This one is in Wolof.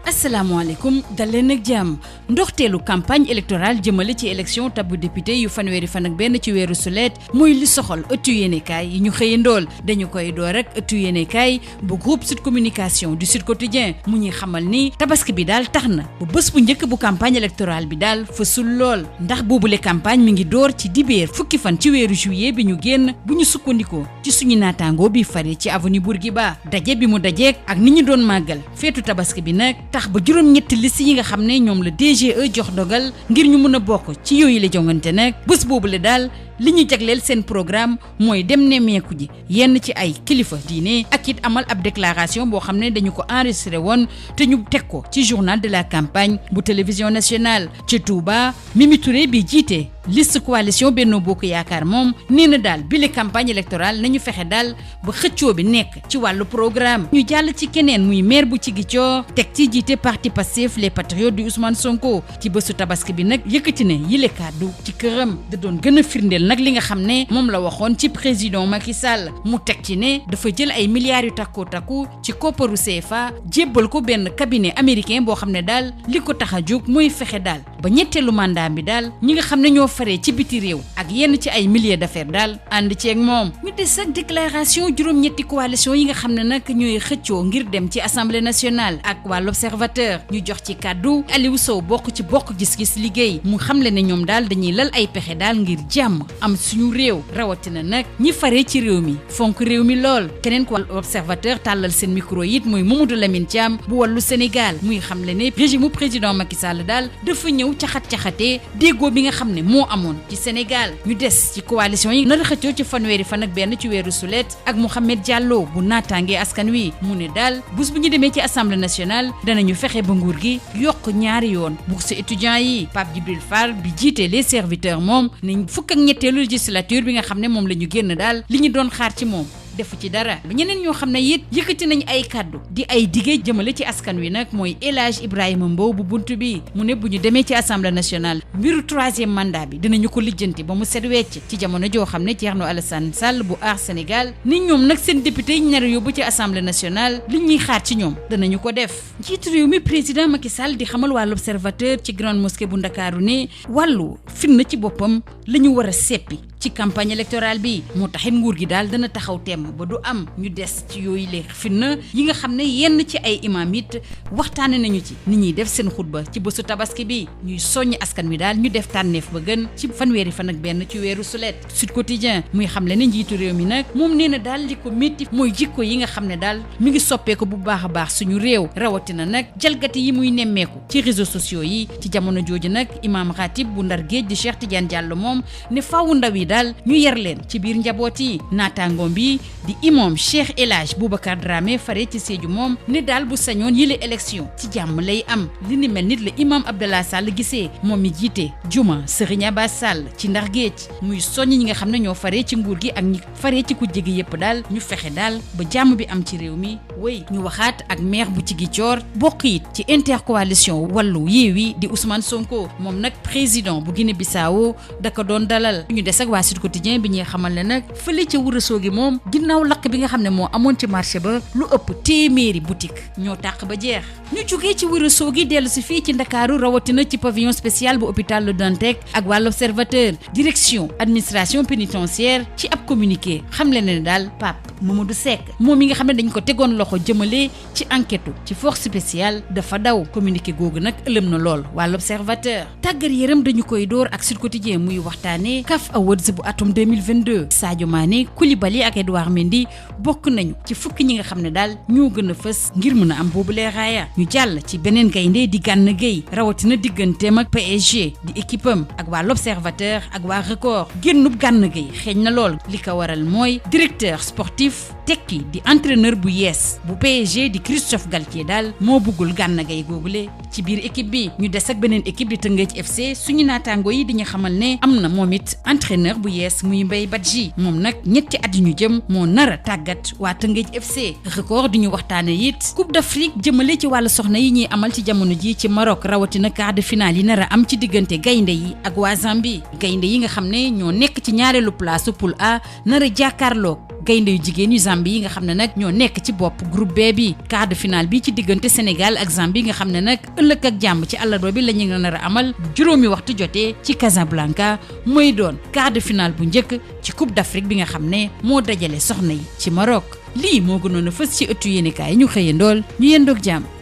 asalaamaaleykum dal leen ak jàmm ndoxteelu campagne électorale jëmale ci élection tabbu député yu fanweeri fan ak benn ci weeru sulet muy li soxal ëttu yéenekaay yi ñu xëyandool dañu koy door rek ëttu yéenekaay bu groupe Sud Communication du Sud Quotidien mu ñuy xamal ni tabaski bi daal tax na bu bés bu njëkk bu campagne électorale bi daal fësul lool ndax boobule campagne mi ngi door ci dibéer fukki fan ci weeru juillet bi ñu génn bu ñu sukkandikoo ci suñu naataangoo bi fare ci avenue Bourguiba daje bi mu dajeek ak ni ñu doon màggal feetu tabaski bi nag tax ba juróom-ñetti liste yi nga xam ne ñoom la DGE jox dogal ngir ñu mën a bokk ci yooyu la jongante nag bés boobu la daal li ñu jagleel seen programme mooy dem nemmeeku ji yenn ci ay kilifa diine ak it amal ab déclaration boo xam ne dañu ko enregistré woon te ñu teg ko ci journal de la campagne bu télévision nationale ci Touba Mimi Touré bi jiite liste coalition Benno Bokk Yaakaar moom nee na daal bile campagne électorale nañu fexe daal ba xëccoo bi nekk ci wàllu programme ñu jàll ci keneen muy maire bu Ziguinchor teg ci jiite parti Pastef les patriotes du Ousmane Sonko ci bésu tabaski bi nag yëkkati ne yile kàddu ci këram da doon gën a firndeel nag li nga xam ne moom la waxoon ci président Macky Sall mu teg ci ne dafa jël ay milliards yu takku ci kopparu CFA jébbal ko benn cabinet américain boo xam ne daal li ko tax a jóg mooy fexe daal ba ñetteelu mandat bi daal ñi nga xam ne ñoo faree ci biti réew ak yenn ci ay milliers d'affaires daal ànd ceeg moom ñu des ak déclaration juróom-ñetti coalition yi nga xam ne nag ñooy xëccoo ngir dem ci assemblée nationale ak waa l'observateur ñu jox ci kàddu Aliou Sow bokk ci bokk gis-gis liggéey mu xamle ne ñoom daal dañuy lal ay pexe daal ngir jàmm am suñu réew rawatina nag ñi faree ci réew mi fonk réew mi lool keneen ko observateur tàllal seen micro it muy Mamadou Lamine Thiam bu wàllu Sénégal muy xamle ne régime président Macky Sall daal dafa ñëw caxat-caxatee déggoo bi nga xam ne moo amoon ci Sénégal ñu des ci coalition yi nar a xëccoo ci fanweeri fan ak benn ci weeru sulet ak Mouhamed Diallo bu naataangee askan wi mu ne daal bés bu ñu demee ci assemblée nationale danañu fexe ba nguur gi yokk ñaari yoon bourse étudiants yi Pape Djibril Fall bi jiite les serviteurs moom nañ fukk ak ñetteelu législature bi nga xam ne moom la ñu génn daal li ñu doon xaar ci moom defu ci dara ba ñeneen ñoo xam ne it yëkkati nañ ay kàddu di ay dige jëmale ci askan wi nag mooy El Hadj Ibrahima Mbow bu buntu bi mu ne bu ñu demee ci assemblée nationale mbiru 3e mandat bi dinañu ko lijjanti ba mu set wecc ci jamono joo xam ne Thierno Alassane Sall bu Aar Sénégal ni ñoom nag seen député yi nar a yóbbu ci assemblée nationale li ñuy xaar ci ñoom danañu ko def njiitu réew mi président Macky Sall di xamal waa l'observateur ci grande mosquée bu Ndakaaru ne wàllu fitna ci boppam la ñu war a seppi ci campagne électorale bi moo taxit nguur gi daal dana taxaw temm ba du am ñu des ci yooyu léegi fitna yi nga xam ne yenn ci ay imam it waxtaane nañu ci ni ñuy def seen xutba ci bésu tabaski bi ñuy soññ askan wi daal ñu def tànneef ba gën ci fanweeri fan ak benn ci weeru sulet Sud Quotidien muy xam le ne njiitu réew mi nag moom nee na daal li ko métti mooy jikko yi nga xam ne daal mi ngi soppeeku bu baax a baax suñu réew rawatina nag jalgati yi muy nemmeeku ci réseaux sociaux yi ci jamono jooju nag imam ratib bu Ndar Géej di Cheikh Tidiane Diallo moom ne faawu ndaw yi daal ñu yar leen ci biir njaboot yi naataangoom bi di imam Cheikh El Hadj Boubacar Dramé fare ci Sédhiou moom ne daal bu sañoon yile élection ci jàmm lay am li ni mel nit la imam Abdallah Sall gisee moom mi jiite juma Serigne Abbas Sall ci Ndar Géej muy soññ ñi nga xam ne ñoo fare ci nguur gi ak ñi fare ci ku jege yépp daal ñu fexe daal ba jàmm bi am ci réew mi wéy ñu waxaat ak maire bu Ziguinchor bokk it ci intercoalition wàllu Yewwi di Ousmane Sonko moom nag président bu Guinée Bissau da ko doon dalal ñu des ak waa Sud Quotidien bi ñuy xamal ne nag fële ca Ourossogui moom ginnaaw lakk bi nga xam ne moo amoon ci marché ba lu ëpp téeméeri boutique ñoo tàq ba jeex ñu jógee ci Ourossogui dellu si fii ci Ndakaaru rawatina ci pavillon spécial bu hôpital Le Dantec ak waa l'Observateur direction administration pénitentiaire ci ab communiqué xam le ne daal Pape Mamadou Seck moom mi nga xam ne dañ ko tegoon loxo jëmale ci enquête ci force spéciale dafa daw communiqué googu nag ëlëm na lool waa l'Observateur tàggat yaram dañu koy door ak Sud Quotidien muy waxtaane CAF Awards bu atum 2022 Sadio Mané Koulibaly ak Edouard Mendy bokk nañu ci fukki ñi nga xam ne daal ñoo gën a fës ngir mën a am boobu lee raaya ñu jàll ci beneen gaynde di Gana Gueye rawatina digganteem ak PSG di équipe am ak waa l'Observateur ak waa Record génnub Gana Gueye xeeñ na lool li ko waral mooy directeur sportif tekki di entraîneur bu yees bu PSG di Christophe Galtier daal moo bëggul Gana Gueye googule ci biir équipe bi ñu des ak beneen équipe di Teungueth FC suñu naataango yi di ñu xamal ne am na moom it entraîneur bu yees muy Mbaye Badji moom nag ñetti at yu ñu jëm moo nar a tàggat waa Teungueth FC Record di ñu waxtaane it Coupe d'Afrique jëmale ci wàllu soxna yi ñuy amal ci jamono ji ci Maroc rawatina quart de finale yi nar a am ci diggante gaynde yi ak waa Zambie gaynde yi nga xam ne ñoo nekk ci ñaareelu place poule A nar a jàkkaarloog gaynde yu jigéen yu Zambie yi nga xam ne nag ñoo nekk ci bopp groupe B bi. quart de finale bi ci diggante Sénégal ak Zambie nga xam ne nag ëllëg ak jàmm ci àllarba bi la ñu nar a amal juróomi waxtu jotee ci Casablanca mooy doon quart de finale bu njëkk ci Coupe d'Afrique bi nga xam ne moo dajale soxna yi ci Maroc. lii moo gënoon a fës ci ëttu yéenekaay ñu xëyandool ñu yendoog jàmm.